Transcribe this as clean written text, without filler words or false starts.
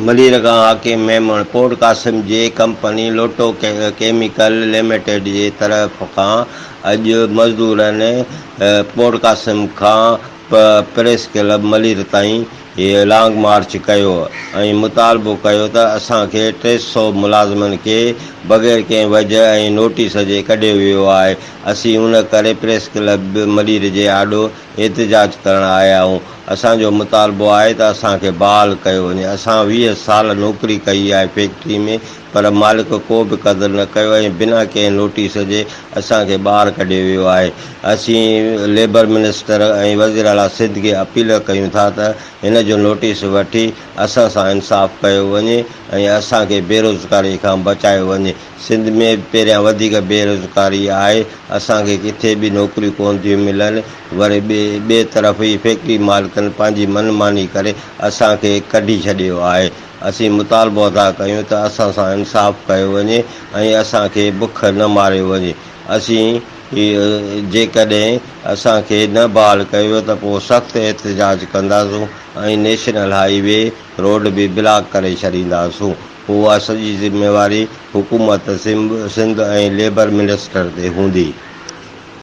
ملير کان حاڪم ميمڻ پورٽ قاسم جي ڪمپني لوٽو ڪيميڪل لميٽيڊ جي طرف کان اڄ مزدورن پورٽ قاسم کان پريس ڪلب ملير تائين لانگ مارچ ڪيو ۽ مطالبو ڪيو ته اسان کي 300 ملازمن کي بغير ڪنهن وجهه ۽ نوٽيس جي ڪڍيو ويو آهي اسين ان ڪري پريس ڪلب ملير جي آڏو احتجاج ڪرڻ آيا آهيون، اسان جو مطالبو آهي ته اسان کي بحال ڪيو وڃي، اسان 20 سال نوڪري ڪئي آهي فيڪٽري ۾ پر مالڪ ڪو به قدر نه ڪيو ۽ بنا ڪنهن نوٽيس جي اسان کي ٻاهر ڪڍيو ويو آهي، اسين ليبر منسٽر ۽ وزيراعليٰ سنڌ کي اپيل ڪيون ٿا ته هن جو نوٽيس وٺي اسان سان انصاف ڪيو وڃي ۽ اسان کي بيروزگاري کان بچايو وڃي. سنڌ ۾ پهريان وڌيڪ بيروزگاري آهي، اسان کي ڪٿي به نوڪريون ڪونه ٿيون ملن، وري ٻئي طرف هي فيڪٽري مالڪن پنهنجي من ماني ڪري اسان کي ڪڍي ڇڏيو آهي، اسين مطالبو ٿا ڪيون ته اسان سان انصاف ڪيو وڃي ۽ اسان کي بک نه ماريو وڃي، اسين جيڪڏهن اسان کي نه بحال ڪيو ويو ته پوء سخت احتجاج ڪنداسون ۽ نيشنل هائي وي روڊ به بلاڪ ڪري ڇڏينداسون. اها سڄي ذميواري حڪومت سنڌ ۽ ليبر منسٽر تي هوندي.